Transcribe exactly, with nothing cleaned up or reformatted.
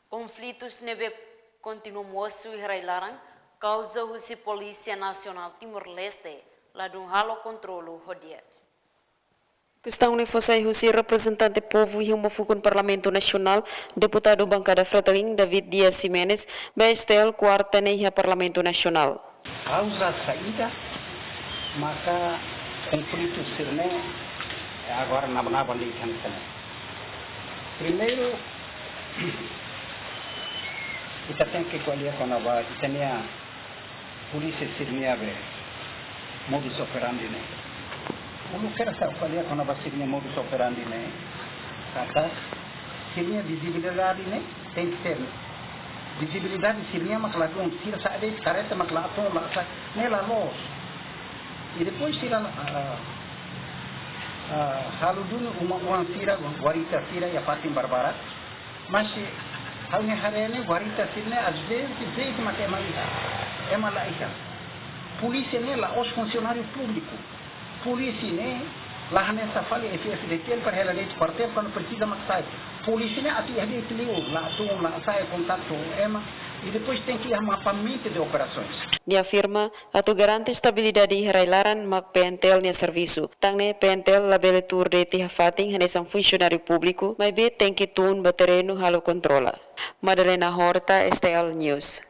Konflitus ne'ebé kontinua mosu iha rai-laran, kauza husi Polísia Nasionál Timor-Leste, ladún halo kontrolu ho di'ak. Kestaun ne'e fó sai husi reprezentante povu iha uma fukun Parlamentu Nasionál, Deputadu Bankada Fretilin, David Dias Ximenes, ba S T L, Kuarta ne'e iha Parlamentu Nasionál. Kauza saida maka konflitu sira-ne'e agora naba-naba liu hanesan ne'e. Primeiru, ita tenke ko'alia kona-ba ita-nia polísia sira-nia be modus operandi ne'e. Uluk kera sa ko'alia kona-ba sira-nia modus operandi ne'e. Katak sira-nia vizibilidade ne'e tenke ser. Vizibilidade sira-nia mak ladún, sira sa'e de'it kareta mak la hatún, la sa'e, ne'e la loos. I depois sira, ah, ah, halo duni uma oan sira, guarita sira iha fatin barbarak. Mas ha'u-nia haree ne'e guarita sira-ne'e às vezes, às vezes mak ema iha, ema la iha. Polísia ne'e la'ós funsionáriu públiku. Polísia ne'e la hanesan fali F-FDTL para hela de'it kuartél kuandu presiza mak sai. Polísia ne'e atu iha de'it liur, la hatún, la sa'e kontaktu ho ema, i depois tenke iha mapamentu de operasoens. Nia afirma, atu garante estabilidade iha rai-laran mak P N T L nia servisu. Tan ne'e P N T L labele tuur de'it iha fatin hanesan funsionáriu públiku, maibé tenke tun ba terrenu halo kontrola. Madalena Horta, S T L News.